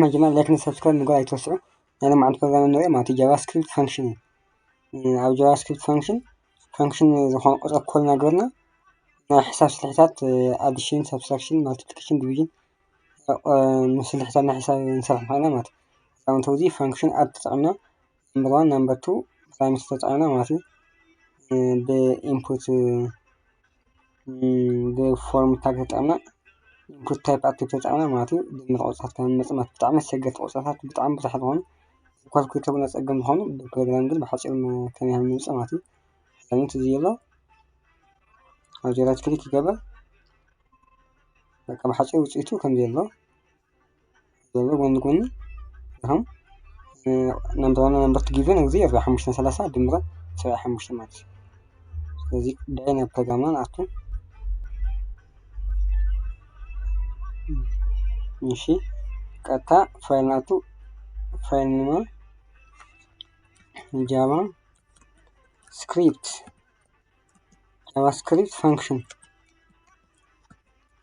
መጀመርያ ላይክ ን ሳብስክራይብ ምግባር ኣይትረስዑ። ናይ ሎማዓንቲ ፕሮግራም ንሪኦ ማለት እዩ ጃቫስክሪፕት ፋንክሽን እዩ። ኣብ ጃቫስክሪፕት ፋንክሽን ፋንክሽን ዝኾነ ቁፅሪ ኮል እናገበርና ናይ ሕሳብ ስልሕታት ኣዲሽን ሳብስትራክሽን ማልቲፕሊኬሽን ዲቪዥን ምስልሕታት ናይ ሕሳብ ንሰርሕ ንኽእልና ማለት እዩ። ንኣብነት እዚ ፋንክሽን ኣድ ተጠቒምና number one number two ፓራሜትር ተጠቒምና ማለት እዩ። ብኢንፑት ብፎርም ታግ ተጠቒምና ኢንፑት ታይፕ ኣክቲቭ ተጠቒምና ማለት እዩ። ድምር ቁፅርታት ከምንመፅእ ማለት ብጣዕሚ ኣስቸገርቲ ቁፅርታት ብጣዕሚ ብዙሓት ዝኾኑ ካልኩሌተር እውን ኣፀገም ዝኾኑ ብፕሮግራም ግን ብሓፂሩ ከመይ ከም ንምፅእ ማለት እዩ። ኣብነት እዚ ኣሎ ኣብዚ ራይት ክሊክ ይገበር በቃ ብሓፂሩ ውፅኢቱ ከምዚ ኣሎ ዘሎ ጎኒ ጎኒ ከም number one number two ጊቨን እዚ ኣርባዕተ ሓሙሽተ ሰላሳ ድምረ ሰብዓ ሓሙሽተ ማለት እዩ። ስለዚ ዳይ ናብ ፕሮግራምና ንኣቱ። እሺ ቀጥታ ፋይል ንኣቱ። ፋይል ንማ ጃቫ ስክሪፕት ጃቫስክሪፕት ፋንክሽን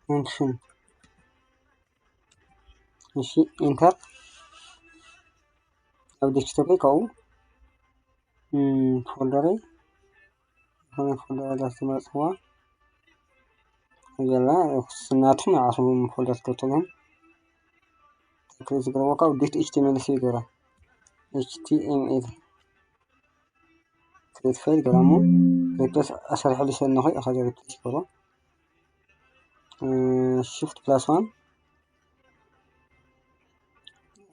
ፋንክሽን እሺ ኢንተር ኣብ ዴስክቶፕ ካብኡ ፎልደረይ ዝኾነ ፎልደር ኣላ ዝተመረፅዋ ዘላ ናቱ ንዓኹም ፎልደር ትገብርሎም ክልእ ዝገበርዎ ካብ ዶት ኤች ቲ ኤም ኤል ይገብራ ኤች ቲ ኤም ኤል ክልት ፋይል ገራ እሞ ሪፕሌስ ኣሰርሐሉ ሰብ ነኸ ኢኻ ሪፕሌስ ይገብሮ ሽፍት ፕላስ ዋን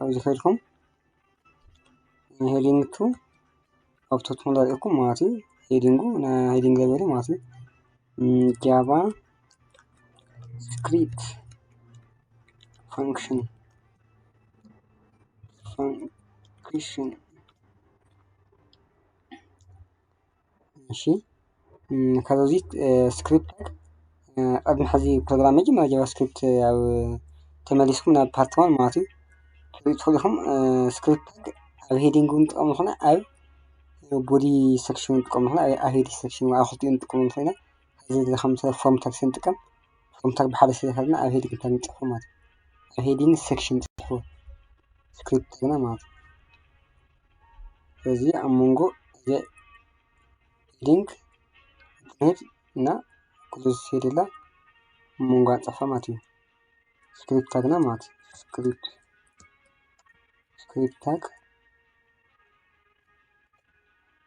ኣብዚ ከድኩም ሄዲንግ ቱ ኣብቶት ሙላ ሪእኩም ማለት እዩ። ሄዲንጉ ሄዲንግ ሌቨል ማለት እዩ። ጃቫ ስክሪፕት ፋንክሽን ፋንክሽን እሺ ካብዚ ስክሪፕት ቅድሚ ሕዚ ፕሮግራም መጀመርያ ጃቫስክሪፕት ኣብ ተመሊስኩም ናብ ፓርት ዋን ማለት እዩ ትፈልጡ ትኽእሉ ኢኹም። ስክሪፕት ኣብ ሄዲንግ እውን ንጥቀም ዝኾነ ኣብ ቦዲ ሴክሽን ንጥቀም ዝኾነ ኣብ ሄዲ ሴክሽን ኣብ ክልቲኡ ንጥቀም ንኽእል ኢና። እዚ ከም ፎርም ታግ ንጥቀም ፎርም ታግ ብሓደ ስለ ዝሃብና ኣብ ሄዲንግ እንታይ ንፅሕፎ ማለት እዩ። ኣብ ሄዲንግ ሴክሽን ንፅሕፎ ስክሪፕት ግና ማለት እዩ። ስለዚ ኣብ መንጎ እዚ ሄዲንግ ንሄድ እና ክሉዝ ሄደላ መንጎ ኣንፀፋ ማለት እዩ። ስክሪፕት ታግና ማለት እዩ። ስክሪፕት ስክሪፕት ታግ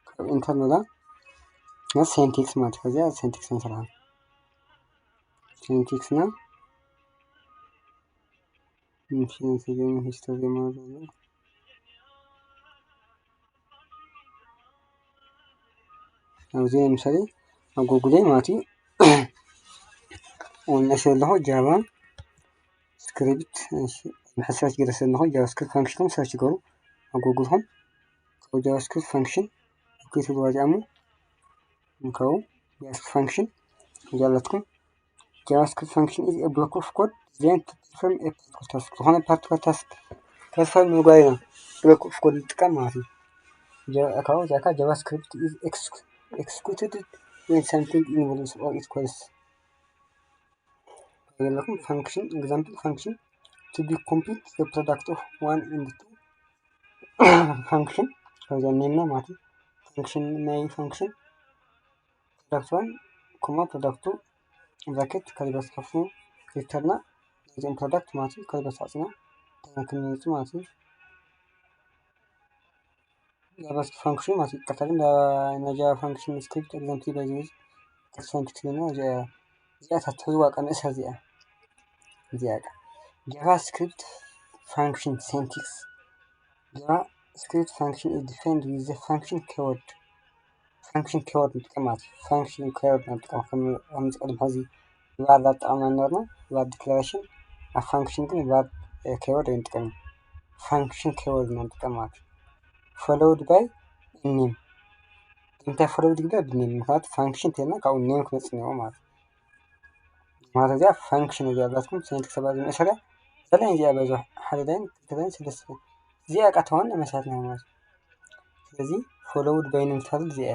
ካብ ኢንተር ንብላ ና ሴንቲክስ ማለት እዩ። ከዚያ ሴንቲክስ ንሰርሓ ሴንቲክስ ና ኢንፊኒቲ ጌም ሂስቶሪ ማለት እዩ። ኣብዚ ለምሳሌ ኣብ ጎጉለይ ማለት እዩ ወነሽ ኣለኹ ጃቫ ስክሪፕት ሕሰረች ገለ ስለ ኣለኹ ጃቫ ስክሪፕት ፋንክሽን ሰርች ገሩ ኣብ ጎጉልኹም ካብ ጃቫ ስክሪፕት ፋንክሽን ክሊክ ትብሉ እዚኣ እሞ እንከው ጃቫ ስክሪፕት ፋንክሽን እዚኣ ኣለትኩም። JavaScript function is a block of code designed to perform a particular task። ዝኾነ particular task perform ንምግባር ኢና block of code ንጥቀም ማለት እዩ። ካብኡ እዚኣ ከዓ JavaScript is executed when something involves or equals ዘለኹም function example function to be complete the product of one and two function ካብዚኣ ኔምና ማለት እዩ። function ናይ function product one ኮማ product two bracket ከሊበት ሓፍኑ ሪተርና ነዚኦም product ማለት እዩ። ከሊበት ሓፂና ተረክብ ንመፅእ ማለት እዩ። JavaScript function ማለት እዩ። ቀጥታ ግን ናይ Java function script example by the way ቅርሳን ትክልና እዚኣ ትሕዝዋ ቀንእሳ እዚኣ እዚኣ JavaScript function syntax JavaScript function is defined with the function keyword function keyword ንጥቀም ማለት እዩ። function keyword ንጥቀም ከምዚ ቅድም ሕዚ var ኣጠቐምና ነበርና var declaration ኣብ function ግን var keyword ኣይንጥቀም function keyword ኢና ንጥቀም ማለት እዩ። followed by name እንታይ followed ግዳ ብ name ምክንያቱ function ተልና ካብኡ name ክመፅእ ነዎ ማለት እዩ። ማለት እዚኣ function እዚኣ ዛትኩም syntax ሰባ ዝመእሰሪያ ዘላ እዚኣ በዚ ሓደ ላይን ክልተ ላይን ሰለስተ ላይን እዚኣ ቃ ተዋን መሳትና ማለት እዩ። ስለዚ followed by name ትፈልጥ እዚኣ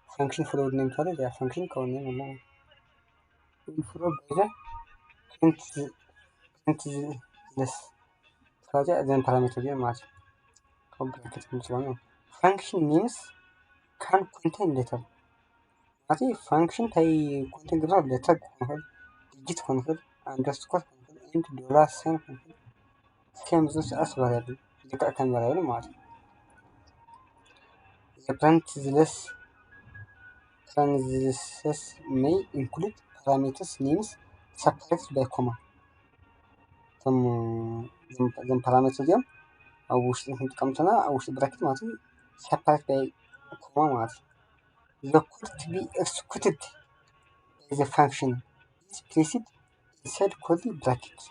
function followed name ትፈልጥ እዚኣ function ከውን name ኣለና። followed by the print this እዚኣ እዘን ፓራሜትር እዚኣን ማለት እዩ። ካብ ብራኬት ክንፅሎ ነው። Function names can contain letter ማለት function እንታይ ኮንቴን ግብራ letter ክኾን ይኽእል፣ digit ክኾን ይኽእል፣ underscore ክኾን ይኽእል፣ and dollar sign ክኾን ይኽእል። ከም ዝስኣስ variable ዝክዕከን variable ማለት እዩ። Parentheses parentheses may include parameters names separated by comma። እዞም ፓራሜትር እዚኦም ኣብ ውሽጢ ክንጥቀም እንተና ኣብ ውሽጢ ብራኬት ማለት እዩ። Separate by comma ማለት እዩ። The code to be executed by the function is placed inside curly bracket።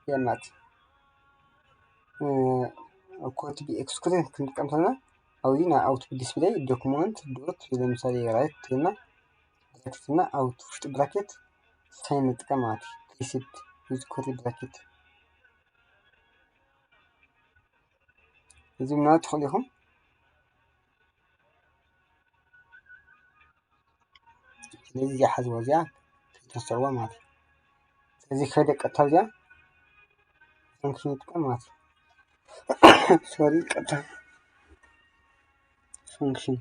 የማት code to be executed ክንጥቀም እንተና ኣብዚ ናይ output display document dot ለምሳሌ write እና bracket እና ኣብ ውሽጢ ብራኬት ሳይን ንጥቀም ማለት እዩ። Placed with curly bracket። እዚ ምናልባት ትኽእሉ ኢኹም። ስለዚ እዚኣ ሓዝዋ፣ እዚኣ ከይትረስዕዋ ማለት እዩ። ስለዚ ከይደ ቀጥታ እዚኣ function ይጥቀም ማለት እዩ። Sorry፣ ቀጥታ function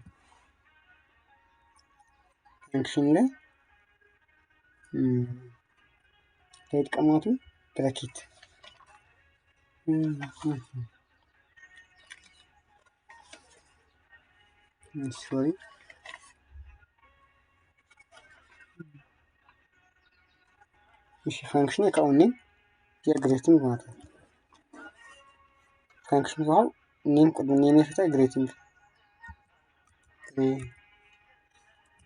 function ላይ እንታይ ይጥቀም ማለት እዩ? Bracket። Sorry። እሺ፣ function ይከውን name የ greeting ማለት ነው። Function ይኸው name ቅድሚ name ይፈታ greeting።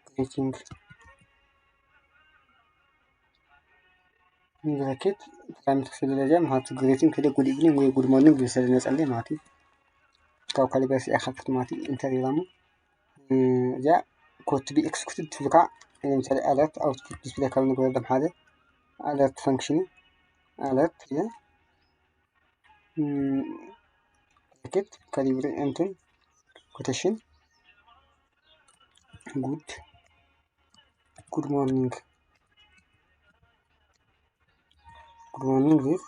Greeting። ብራኬት ፓራሜትር ስለ ደረጃ ማለት greeting ከደ good evening ወይ good morning ዝብል ስለ ዝመጸለይ ማለት እዩ። ካብ ካሊብሬሽን ይኸፍት ማለት እዩ። Enter ኢላሞ እዚኣ code to be executed ትብል ከዓ ለምሳሌ alert output display ካብ ንግበር ደም ሓደ alert function alert ኢለ bracket calibrate እንትን quotation good good morning good morning this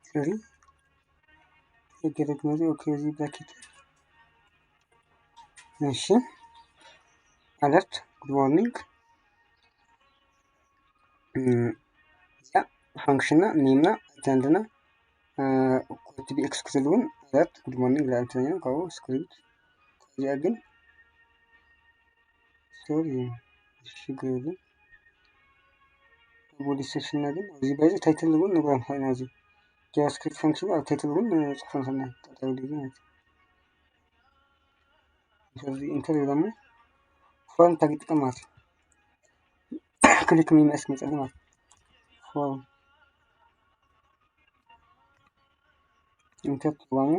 Sorry. የገረግ መዚ okay እዚ bracket እሺ alert good morning እዚኣ function ና name ና attend ና code to be executed እውን alert good morning ላ attend ና ካብኡ script እዚኣ ግን sorry ሽግር የለን። Body section ና ግን እዚ በዚ title እውን ንግበር ንኽእል ኢና። እዚ JavaScript function ኣብ title እውን ንፅሕፎ ንኽእል ኢና። ጠጠው ኢሉ ማለት እዩ። ስለዚ enter ኢለ እሞ form tag ይጥቀም ማለት እዩ። Click me ምስ መፀሊ ማለት form enter ትብሎ እሞ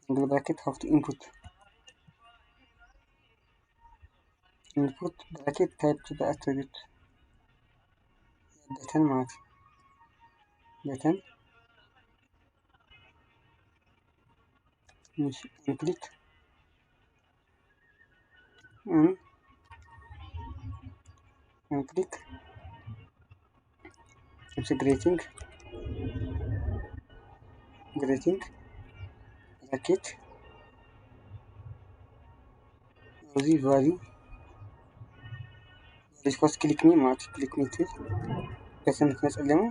angle bracket have to input input bracket type to the attribute button ማለት button click click greeting greeting bracket እዚ value ሪስፖንስ click me ማለት click me ትብል በተን ክመፀለሙ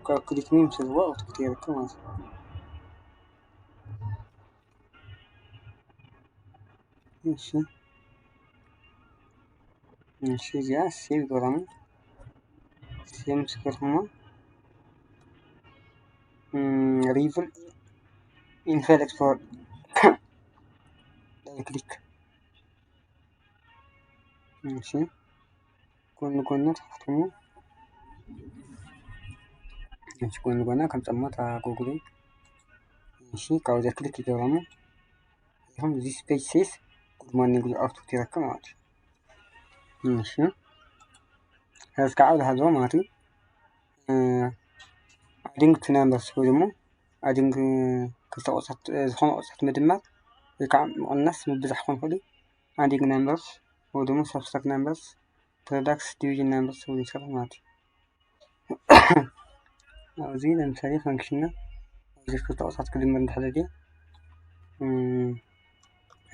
ካብ click me ምስ ዝዋ ኣውትፑት የረክብ ማለት እዩ። እሺ እሺ እዚኣ ሴቭ ገረሙ ሴም ስክርሞ reveal in file explorer click እሺ ጎን ጎና ተኸፍተሞ እሺ ጎን ጎና ከም ጸማ ታጎግሉ እሺ ካብዚ click ይገብራሙ ይኹን this page says good morning output ይረክብ ማለት እዩ። እሺ ከዚ ከዓ ዝሃለዎ ማለት እዩ። Adding two numbers ወይ ደግሞ adding ክልተ ቁፅርታት ዝኾነ ቁፅርታት ምድማር ወይ ከዓ ምቕናስ ምብዛሕ ክኾን ይኽእል እዩ። ኣዲንግ ናምበርስ ወይ ድማ ሳብስትራክት ናምበርስ፣ ፕሮዳክትስ፣ ዲቪዥን ናምበርስ ወይ ንስኻትኩም ማለት እዩ። ኣብዚ ለምሳሌ ፋንክሽንና ኣብዚ ክልተ ቁፅርታት ክድምር እንድሕር ደልየ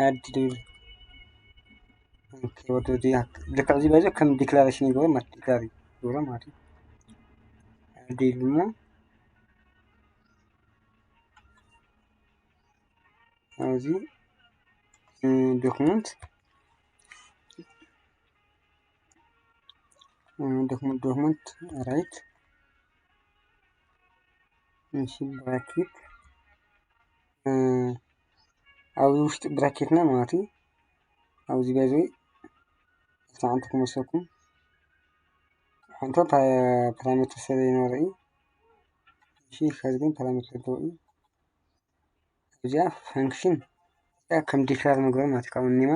ኣድ ድብል ወደ ልክዕ እዚ በዚ ከም ዲክላሬሽን ይገብሮ ማለት ዲክላር ይገብሮ ማለት እዩ። ኣድ ድብል እሞ ኣብዚ ዶክመንት ዶክመንት ዶክመንት ራይት እሺ ብራኬት ኣብ ውሽጢ ብራኬትና ማለት እዩ። ኣብዚ በዚ ሓንቲ ክመሰኩም ሓንቶ ፓራሜትር ስለ ዘይነበረ እዩ። እሺ ከዚ ግን ፓራሜትር ኣለዎ እዩ። እዚኣ ፋንክሽን እዚኣ ከም ዲክላር ምግባር ማለት እዩ። ካብ እኒማ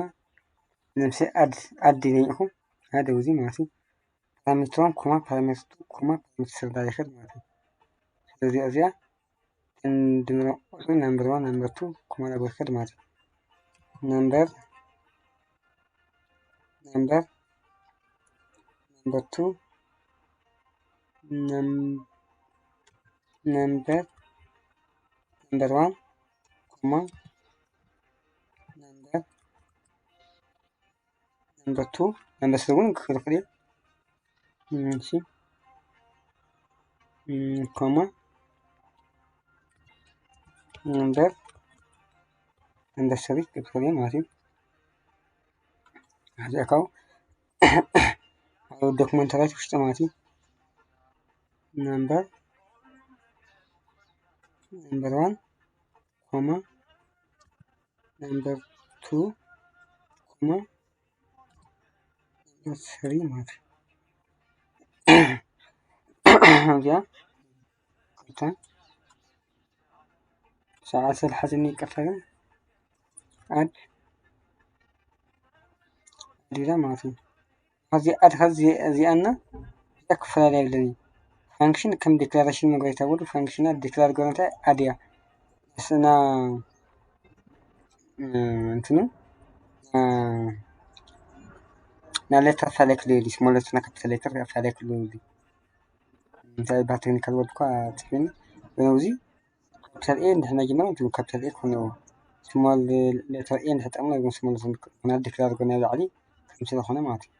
ንምሳሌ ኣድ ኣድ ኢለ ኢኹ ሓደ ውዚ ማለት እዩ። ፓራሜትር ዋን ኮማ ፓራሜትር ቱ ኮማ ፓራሜትር ስሪ ዳይሬክት ማለት እዩ። ስለዚ እዚኣ እንድምሮ ቁፅሪ ናምበር ዋን ናምበር ቱ ኮማ ዳይሬክት ማለት እዩ። ናምበር ናምበር ናምበር ቱ ናምበር ናምበር ዋን ኮማ ናምበር ናምበር ቱ ናምበር ስሪ እውን ክኽእል እየ። እሺ ኮማ ናምበር ናምበር ስሪ ክኽእል እየ ማለት እዩ። እዚኣ ካብኡ ኣብ ዶክመንተሪያት ውሽጢ ማለት እዩ። ናምበር ናምበር ዋን ኮማ ናምበር ቱ ኮማ ናምበር ስሪ ማለት እዩ። እዚኣ ክልተ ሰዓት ስለ ሓዘኒ ይቅርታ ግን ኣድ ኣድ ኢላ ማለት እዩ። ኣብዚ ኣድ ከዚ እዚኣና እዚኣ ክፈላለያ የብለኒ። ፋንክሽን ከም ዲክላሬሽን መግለጺ ተብሉ ፋንክሽናት ዲክላር ገሩ እንታይ ኣድ እያ። እስና እንትኑ ና ሌተር ፋላይ ክልል ስሞል ሌተር ና ካፒታል ሌተር ፋላይ ክልል እንታይ ባል ቴክኒካል ወርድ እኳ ጽሒኒ ግን ኣብዚ ካፒታል ኤ እንድሕር ናይ ጀመረ ካፒታል ኤ ክኾን ኣለዎ። ስሞል ሌተር ኤ እንድሕር ጠቕምና ግን ስሞል ሌተር ክኾን ዲክላር ገሩ ናይ ላዕሊ ከም ስለኾነ ማለት እዩ።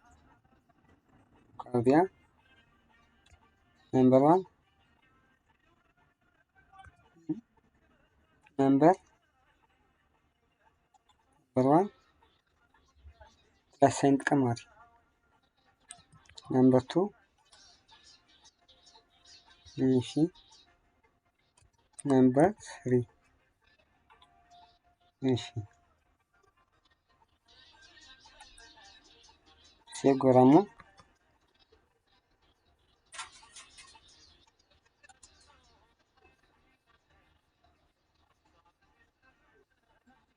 ካብዚኣ ናምበር ዋን ናምበር ናምበር ዋን ፕላስ ሳይን ጥቀም ማለት እዩ። ናምበር ቱ እሺ ናምበር ስሪ እሺ ሴቭ ገራሞ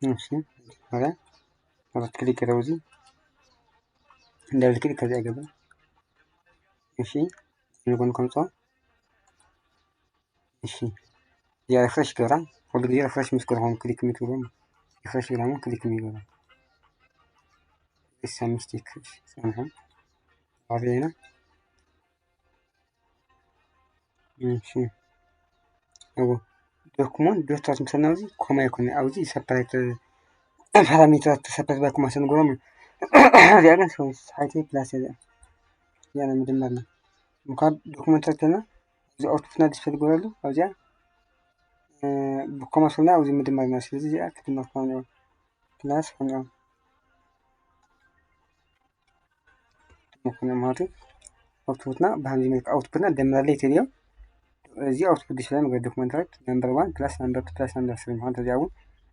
እሺ መጀመርያ ራይት ክሊክ ገረው እዚ እንዳብል ክሊክ ከዚኣ ገበ እሺ ንጎን ከምፅኦ እሺ እዚኣ ሪፍሬሽ ገብራ ኩሉ ግዜ ሪፍሬሽ ምስ ገርኩም ክሊክ የምትብሉ ሪፍሬሽ ገብራ ክሊክ የሚገባ ሳ ሚስቴክ ጸንሐ ኣበየና እሺ እዎ ዶክመንት ዶክተር ምሰና ኣብዚ ኮማ ይኮነ ኣብዚ ሰፓሬት ፓራሜትራት ተሰፓሬት ባይ ኮማ ሰንጎሮም እዚኣ ግን ሓይቲ ፕላስ እዚኣ እዚኣ ናይ ምድመርና ምኳን ዶክመንት ተና እዚ ኣውትፑትና ዲስፕሌይ ዝገበረሉ ኣብዚኣ ብኮማ ሰና ኣብዚ ምድመርና ስለዚ እዚኣ ክድመር ኮማ ፕላስ ኮማ ምኾነ ማለት እዩ ኣውትፑትና ብሃምዚ መልክ ኣውትፑትና ደምረለይ ትልዮ እዚ ኣውትፑት ዲስፕሌይ መገዲ ዶክመንት ራይት ናምበር ዋን ፕላስ ናምበር ቱ ፕላስ ናምበር ስሪ ምዃን ተዚኣ እውን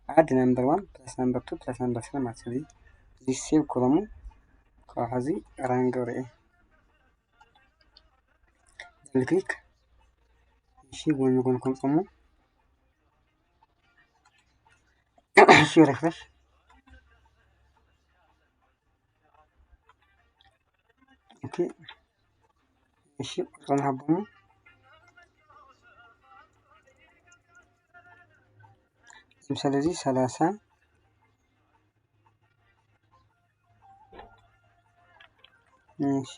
ኣድ ናምበር ዋን ፕላስ ናምበር ቱ ፕላስ ናምበር ስሪ ማለት ስለዚ እዚ ሴቭ ኮለሙ ካብ ሓዚ ራን ገብረ እየ ክሊክ እሺ ጎን ጎን ከምፀሞ እሺ ሪፍሬሽ ኦኬ እሺ ቁፅሪ ንሃቦሞ ለምሳሌ እዚ ሰላሳ፣ እሺ፣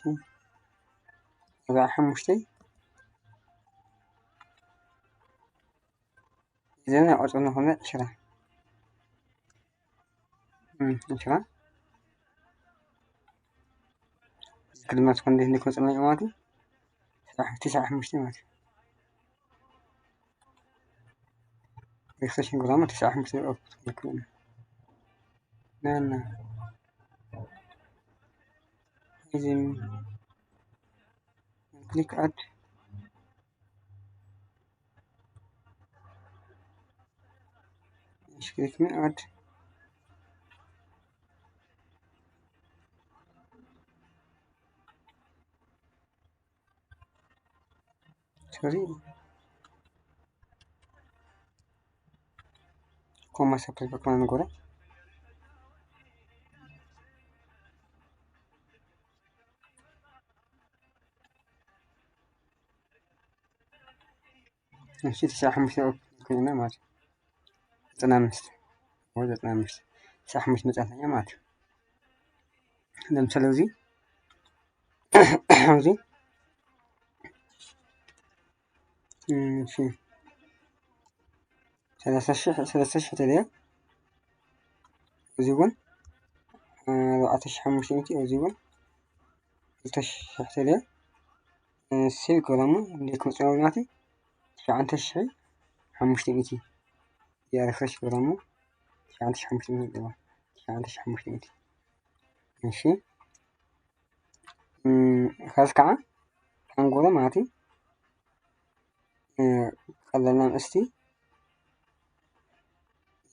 ኣርብዓ ሓሙሽተ፣ እዚ ናይ ቁጽሪ ዝኾነ ዕስራ፣ እም፣ ዕስራ። ክድመር ዝኾነ እንዴት እንዴት መጸና ማለት እዩ። ትስዓ ሓሙሽተ ማለት እዩ። ኤክስቴንሽን ግራሙ ትስዓ ሓሙሽተ ኦፍ ክልክል። ናና። እዚ ክሊክ ኣድ። እሺ፣ ክሊክ ሚ ኣድ። ሶሪ። ኮማ ሰፕላይ በኮማ ንጎረ። እሺ፣ ትስዓ ሓሙሽተ ኮይና ማለት እዩ። ዘጠና ኣምስት ወይ ዘጠና ኣምስት፣ ትስዓ ሓሙሽተ መጻእተኛ ማለት እዩ። ለምሳሌ እዚ፣ እዚ፣ እሺ፣ ሰላሳ ሽሕ፣ ሰለስተ ሽሕ ተለየ። እዚ እውን፣ እ፣ ኣርባዕተ ሽሕ ሓሙሽተ ሚእቲ፣ እዚ እውን ክልተ ሽሕ ተለየ። እ፣ ሴቭ ገረሞ እንዴት ክመጽእ ናቲ ትሽዓተ ሽሕ ሓሙሽተ ሚእቲ። እዚኣ ሪፍሬሽ ገረሞ ትሽዓተ ሽሕ ሓሙሽተ ሚእቲ ገረሞ ትሽዓተ ሽሕ ሓሙሽተ ሚእቲ። እሺ። እም፣ ከዚ ከዓ ካንጎሎ ማለት እዩ። እ፣ ቀለልና ምስቲ፣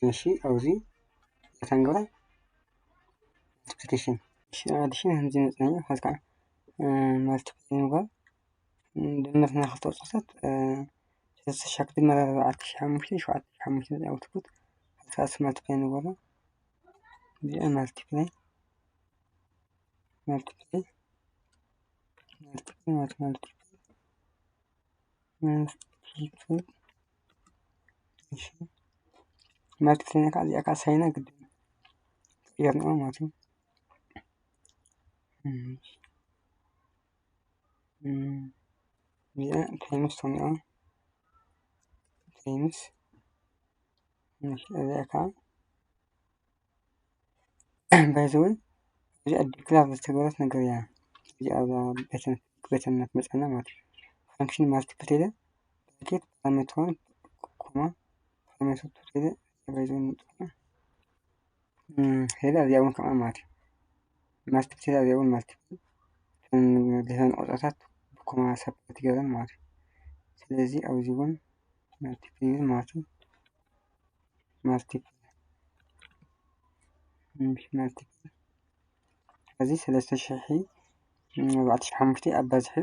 እሺ፣ ኣብዚ ተንግረ፣ ማልቲፕሊኬሽን። እሺ፣ ኣዲሽን ከምዚ መጽናኛ፣ ከዚ ከዓ፣ እ፣ ማልቲፕላይ ንግበር። ድምር ናይ ክልተ ቁጽርታት፣ እ፣ ሰለስተ ሽሕ ክድመር ኣርባዕተ ሽሕ ሓሙሽተ፣ ሸውዓተ ሽሕ ሓሙሽተ ኣውትፑት፣ ከዚ ከዓ ማልቲፕላይ ንግበሮ። እዚኣ ማልቲፕላይ፣ ማልቲፕላይ፣ ማልቲፕላይ፣ ማልቲፕላይ፣ ማልቲፕላይ፣ እሺ። ማልቲፕላይ ከዓ እዚኣ ከዓ ሳይና ግድን ቀይርና ማለት እዩ። እሺ። እም፣ እዚኣ ታይምስ ትኾን እያ። ታይምስ፣ እሺ፣ እዚኣ ከዓ ባይ ዘ ወይ፣ እዚኣ ዲክላር ዝተገበረት ነገር እያ። እዚኣ እዛ በተን፣ በተን እናትመፀና ማለት እዩ። ፋንክሽን ማልቲፕል ተይለ ብራኬት ፓራሜትር ዋን ኮማ ፓራሜትር ቱ ተይለ ባይ ዘ ወይ ንጥቀማ። እም፣ ሄለ ኣብዚኣ እውን ከምኣ ማለት እዩ። ማልቲፕል ሄለ ኣብዚኣ እውን ማልቲፕል፣ እተን ድሕረን ቁፅርታት ብኮማ ሰፓሬት ይገብረን ማለት እዩ። ስለዚ ኣብዚ እውን ማልቲፕል ይብል ማለት እዩ። ማልቲፕል፣ እም፣ ማልቲፕል፣ እዚ ሰለስተ ሽሕ ኣርባዕተ ሽሕ ሓሙሽተ ኣባዝሑ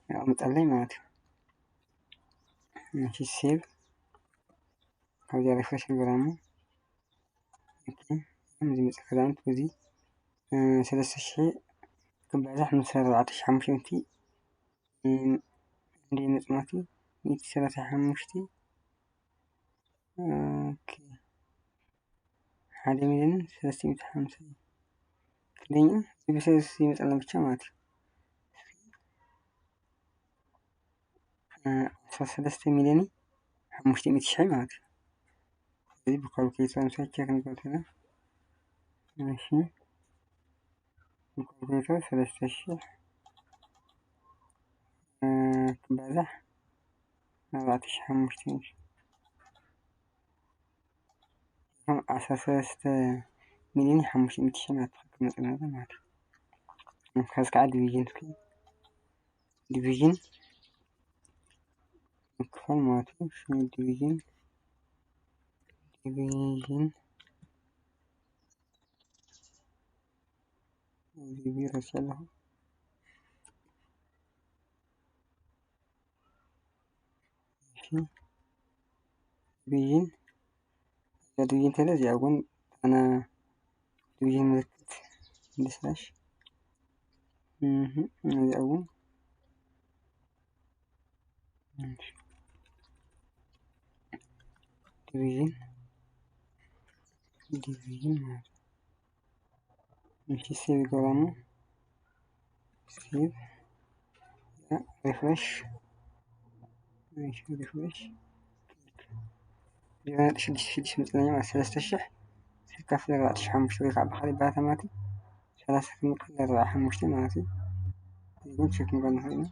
የቕምጠለይ ማለት እዩ። እሺ፣ ሴቭ፣ ካብዚኣ ሪፍሬሽ ንገብራ እሞ፣ ኦኬ፣ ከምዚ መጽእ ክዳውንት በዚ፣ እ፣ ሰለስተ ሽሕ ክባዛሕ ምስ ኣርባዕተ ሽሕ ሓሙሽተ ሚእቲ፣ እ፣ እንደ መጽማቲ ሚእቲ ሰላሳ ሓሙሽተ፣ ኦኬ፣ ሓደ ሚልዮን ሰለስተ ሚእቲ ሓምሳ። ክንደኛ? እዚ ብሰለስተ ይመጸልና ብቻ ማለት እዩ። እ፣ ዓሰርተ ሰለስተ ሚልዮን ሓሙሽተ ሚእቲ ሽሕ ማለት እዩ። እዚ ብካልኩሌተር ምሳሌ ቸክ ንገብር ኣለና። እሺ፣ ብካልኩሌተር ሰለስተ ሽሕ፣ እ፣ ክባዛሕ ኣርባዕተ ሽሕ ሓሙሽተ ሚእቲ፣ ከም ዓሰርተ ሰለስተ ሚልዮን ሓሙሽተ ሚእቲ ሽሕ ናት ትኽክል መጠን ማለት እዩ። ከዚ ከዓ ዲቪዥን እስኪ፣ ዲቪዥን ምክፋል ማለት እዩ። እሺ፣ ዲቪዥን፣ ዲቪዥን፣ ዲቪ ረሲዐ ኣለኹ። እሺ፣ ዲቪዥን፣ እዛ ዲቪዥን ተለ እዚኣ እውን ኣነ ዲቪዥን ምልክት እንዲ ስላሽ፣ እህ፣ እዚኣ እውን፣ እሺ፣ ዲቪዥን፣ ዲቪዥን ማለት እዩ። እሺ፣ ሴቭ ይገባና። ሴቭ፣ ሪፍሬሽ፣ ሪፍሬሽ። ዜሮ ነጥቢ ሽዱሽተ ሽዱሽተ መፅለኛ ማለት ሰለስተ ሽሕ ሲካፈል ኣርባዕተ ሽሕ ሓሙሽተ ወይ ከዓ ብካሊእ ኣበሃህላ ማለት እዩ። ሰላሳ ክምቀል ኣርባዕተ ሓሙሽተ ማለት እዩ። እዚ ግን ቸክ ክንገብር ንኽእል ኢና።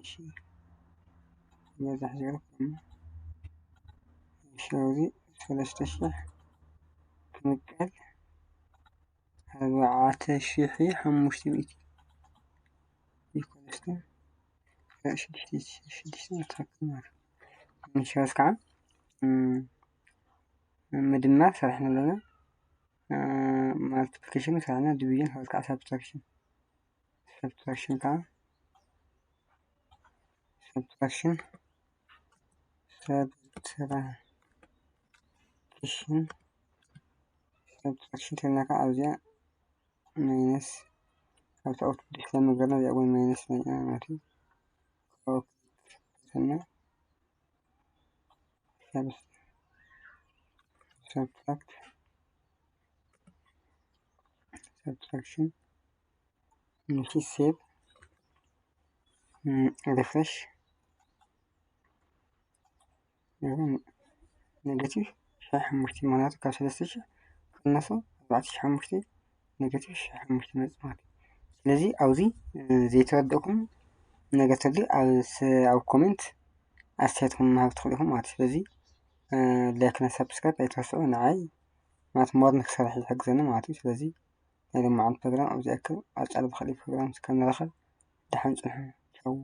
እሺ፣ በዛሕ ዜሮ ኮይኑ። እሺ፣ ኣብዚ ሰለስተ ሽሕ ክምቀል ኣርባዕተ ሽሕ ሓሙሽተ ሚእቲ ኢኳልስ ቱ ሽዱሽተ ሽዱሽተ ትኽክል ማለት እዩ። እሺ፣ በስ ከዓ፣ እም፣ ምድማር ሰሪሕና ኣለና። እ፣ ማልቲፕሊኬሽን ሰሪሕና፣ ዲቪዥን፣ ከዚ ከዓ ሳብትራክሽን። ሳብትራክሽን ከዓ፣ ሳብትራክሽን፣ ሳብትራክሽን፣ ሳብትራክሽን ተለና ከዓ ኣብዚኣ ማይነስ፣ ኣብቲ ኣውትፑት ዲስፕሌይ መገርና እዚኣ እውን ማይነስ ናይ ማለት እዩ። ተለና ሳብስ-፣ ሳብትራክት፣ ሳብትራክሽን፣ ንሺ ሴቭ፣ እም፣ ሪፍሬሽ። ኔጋቲቭ ሽሕ ሓሙሽተ፣ ምኽንያቱ ካብ ሰለስተ ሽሕ ክቕነሱ ኣርባዕተ ሽሕ ሓሙሽተ፣ ኔጋቲቭ ሽሕ ሓሙሽተ ይመጽእ ማለት እዩ። ስለዚ ኣብዚ፣ እ፣ ዘይተረደእኩም ነገር ተልዩ ኣብ ስ-፣ ኣብ ኮሜንት ኣስተያየትኩም ምሃብ ትኽእሉ ኢኹም ማለት እዩ። ስለዚ፣ እ፣ ላይክ እና ሳብስክራይብ ኣይትረስዑ፣ ንዓይ ማለት ሞር ንክሰርሕ ዝሕግዘኒ ማለት እዩ። ስለዚ ናይ ሎማዓንቲ ፕሮግራም ኣብዚ ያክል፣ ኣብ ቀጻሊ ብኻልእ ፕሮግራም እስከ ንራኸብ፣ ደሓን ጽንሑ። ቻው።